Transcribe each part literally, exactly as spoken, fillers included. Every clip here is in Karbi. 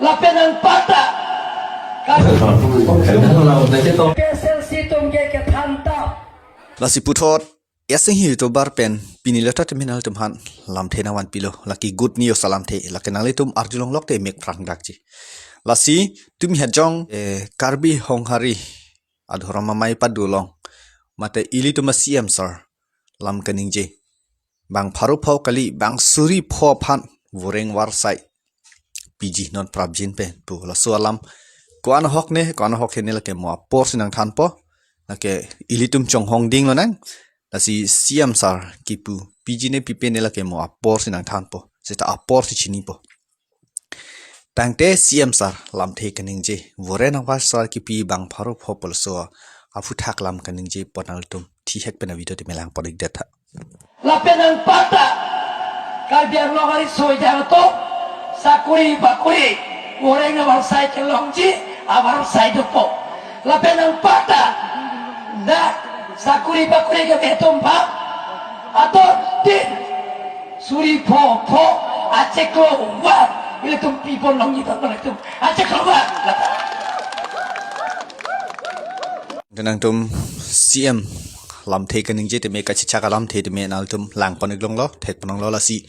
Lapen nang pata. P S L C atum ke kethan ta. Lasi puthot, Asing Hi YouTuber pen pini lota terminal atum aphan lamthe nangvanpilo. Lake good news alamthe. Lake nanglitum arjulonglok te mek phrang dakji. Lasi tumi hajong, eh, Karbi Honghari adhorom amei padu along mate ilitum a-C M sir lam kaningje, bang pharo pho kali, bang suri pho aphan voreng varsai piji non prapjin pen pu. Laso alam ko-an ahok ne, ko-an ahok he ne lake mo apor si nangthanpo. Lake ilitum chonghong ding lonang. Lasi C M sir kipu piji ne pipe ne lake mo apor si nangthanpo. Seta apor si chinipo. Tangte C M sir lamthe kaningje, voreng avarsai kipi bang pharo pho pu laso aphuthak lam kaningje apot nanglitum thihek pen a-video teme langpon-ik det tha. Lapen nang pata. Karbi Anglong ari soi jang to. Sakuri bakuri. Voreng avarsai kelongji, avarsai dopo. Lapen nang pata. Dak sakuri bakuri ke betum bang. Ator tin. Suri pho pho. Acheklo var. Ilitum pipon longji ton ilitum. Acheklo var. Nangtum C M lamthe kaningje teme, kachechak alamthe teme nangtum langpon-ik longlo, thekpon longlo. Lasi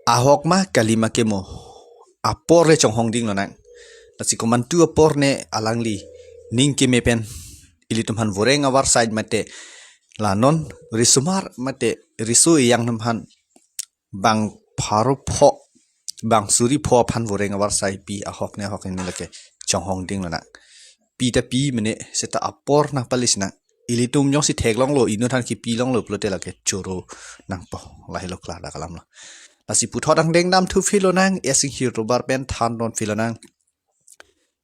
ahok ma kali ma ke mo apor le chonghong ding lonang. Lasi komantu apor ne alangli ning keme pen ilitum aphan voreng avarsai mate la non risomar mate riso ejang atum aphan bang pharo pho, bang suri pho aphan voreng avarsai pi ahok ne ahok ne lake chonghong ding lonang. Pi ta pi mene seta apor nangpali sinang. Ilitum jongsi theklonglo, inut aphan kipi longlo pulote lake choro nangpo. Lahelo klardak alam lo. Lasi puthot angdeng damthu phi lonang, Asing Hi YouTuber pen thandon phi lonang.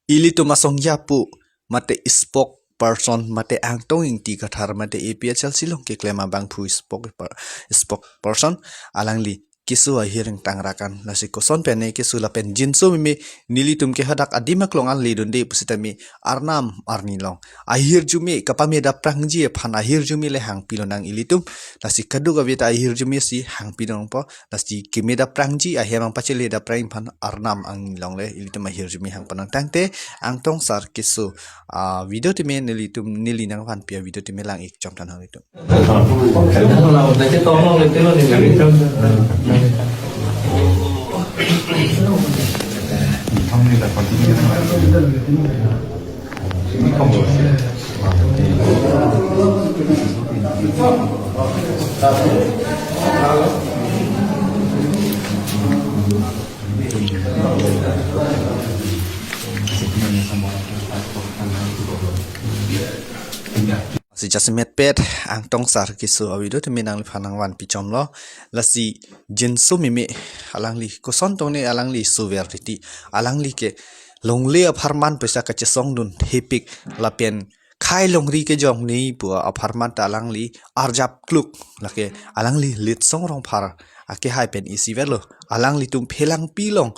Ilitum asong japu mate spokesperson mate Angtong Ingti Kathar mate A P H L C along keklem abangphu spokesper-, spokesperson alangli keso ahir ingtang rakan. Lasi koson pen ne keso lapen jinso meme nelitum ke hadak adim aklong an ledunde pusitame arnam arni along ahirjume kapame daprangji aphan ahirjume le hangpi lonang ilitum. Lasi kadokave ta ahirjume si hangpi longpo. Lasi keme daprangji, ahem nangpachele daprang aphan arnam arni along le ilitum ahirjume hangpon nang. Tangte Angtong sir keso a-video teme nelitum, neli nangvanpi a-video teme lang-ik chom than hang itum. Si jasemet pet Angtong sir keso a-video teme nangliphan nangvanpi chomlo. Lasi jinso meme alangli koson tong ne alangli sover titi, alangli ke longle apharman paisa kachesongdun thepik lapen khai longri kejong ne pu apharman ta alangli arjap kluk, lake alangli Litsong Rongphar akehai pen isiverlo. Alanglitum phelangpi along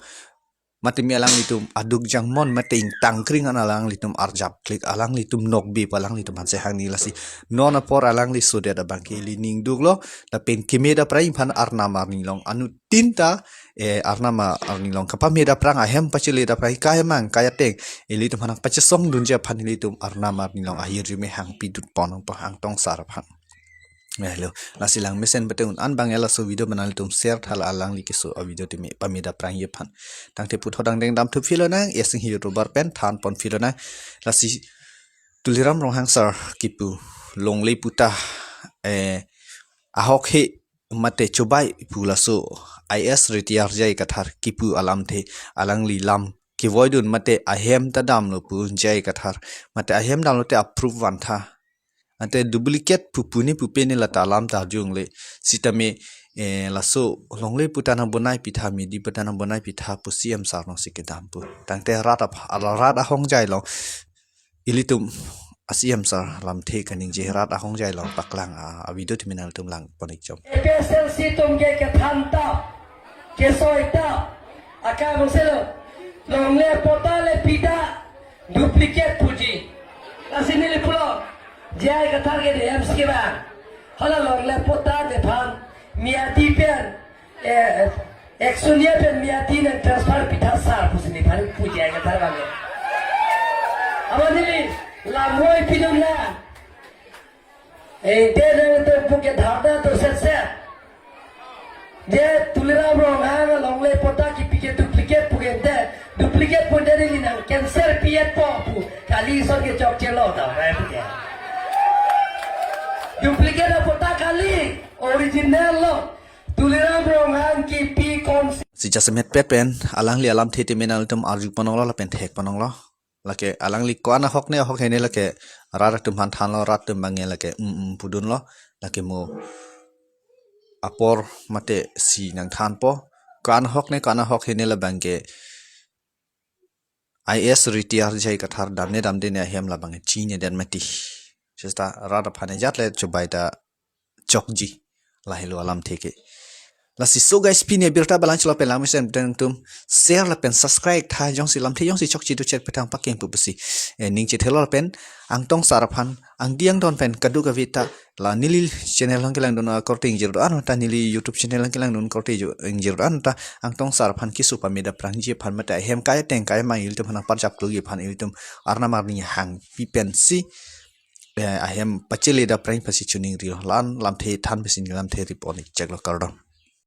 matemi alanglitum aduk jangmon mate ingtang kring an alanglitum arjap klik, alanglitum nokbe pu alanglitum aphan si hangni. Lasi non apor alangli sodet abang ke ili ning duklo, lapen keme daprang aphan arnam arni along anuttin ta, eh, arnam arni along kapame daprang, ahem pachele daprang, kai amang kai ateng ilitum aphan nangpachesongdunji aphan ilitum arnam arni along ahirjume hangpi dut pon nangpo Angtong sir aphan. Hello. Lasi lang mesen pete un an bang ela so video mana ilitum share tha la alangli keso a-video teme pame daprangji aphan. Tangte puthot angdeng damthu phi lonang, Asing Hi YouTuber pen thanpon phi lonang. Lasi Tuliram Ronghang sir kipu longle puta, eh, ahok he mate chobai pu laso I S retire J I Kathar kipu alamthe, alangli lam kevoidun mate ahem ta damlo pu J I Kathar mate ahem damlote approve vantha. Ante duplicate pu pune pupe ne lata alam ta arjungle. Sitame, eh, laso longle puta nangbonaipitha, midi puta nangbonaipitha pu C M sir alongsi kedam pu. Tangte rat ap-, ala rat ahongjai along ilitum a-C M sir lamthe kaningje, rat ahongjai along paklang a, a-video teme nangtum langpon-ik chom. A P S L C atum ke kethan ta, kesoi ta, akam selo, longle pota le pita, duplicate puji. Lasi neli pulo, J I Kathar ke D M C ke bang. Hala longle pota nephan, Miyadi pen, eh, Eksonia pen Miyadi nang transfer pitha sar pusi nephan. Puja ke thar bang. Abo neli lamoi pidun na. Eh, te nangtum pu ke dharna to set set. Je Tuliram Ronghang alongle patta kipi ke duplicate pu ke te. Duplicate pu te neli nang cancel pi-et po pu. Kali ason ke chokchelo ta, rai pu ke. Duplicate apatta kali, original lo. Tuliram Ronghang kipi kon. Si jasemet pet pen, alangli alamthe te menal tum arju pononglo lapen thek pononglo. Lake alangli ko-an ahok ne ahok hene lake rat atum aphan thanlo, rat atum bang ke lake, mm, mm, pudunlo. Lake mo apor mate si nangthanpo. Ko-an ahok ne ko-an ahok hene labang ke I A S retire jai kathar damne damde ne ahem labang ke chini den mati. Sesta rat aphan ajat le chubai ta chokji. Lahelo alamthe ke. Lasi so guys, pini abirta balang chelo pen langmesen tum share lapen subscribe tha, jongsi lamthe jongsi chokche do chet petang pakeng pu pusi. Eh, ning chethelo lapen Angtong Sar aphan angdi angdon pen kadokave ta la neli channel along kelangdun akorte ingjir do-an ta, neli YouTube channel along kelangdun korte jo ingjir do-an ta Angtong Sar aphan keso pame dapprangji aphan mate ahem kai ateng kai mang ilitum aphan parjap kluji aphan ilitum arnam arni hangpi pensi, eh, ahem pachele dapprang pensi chuning ri lan lamthe than pensi lamthe ri pon-ik cheklo, kardom.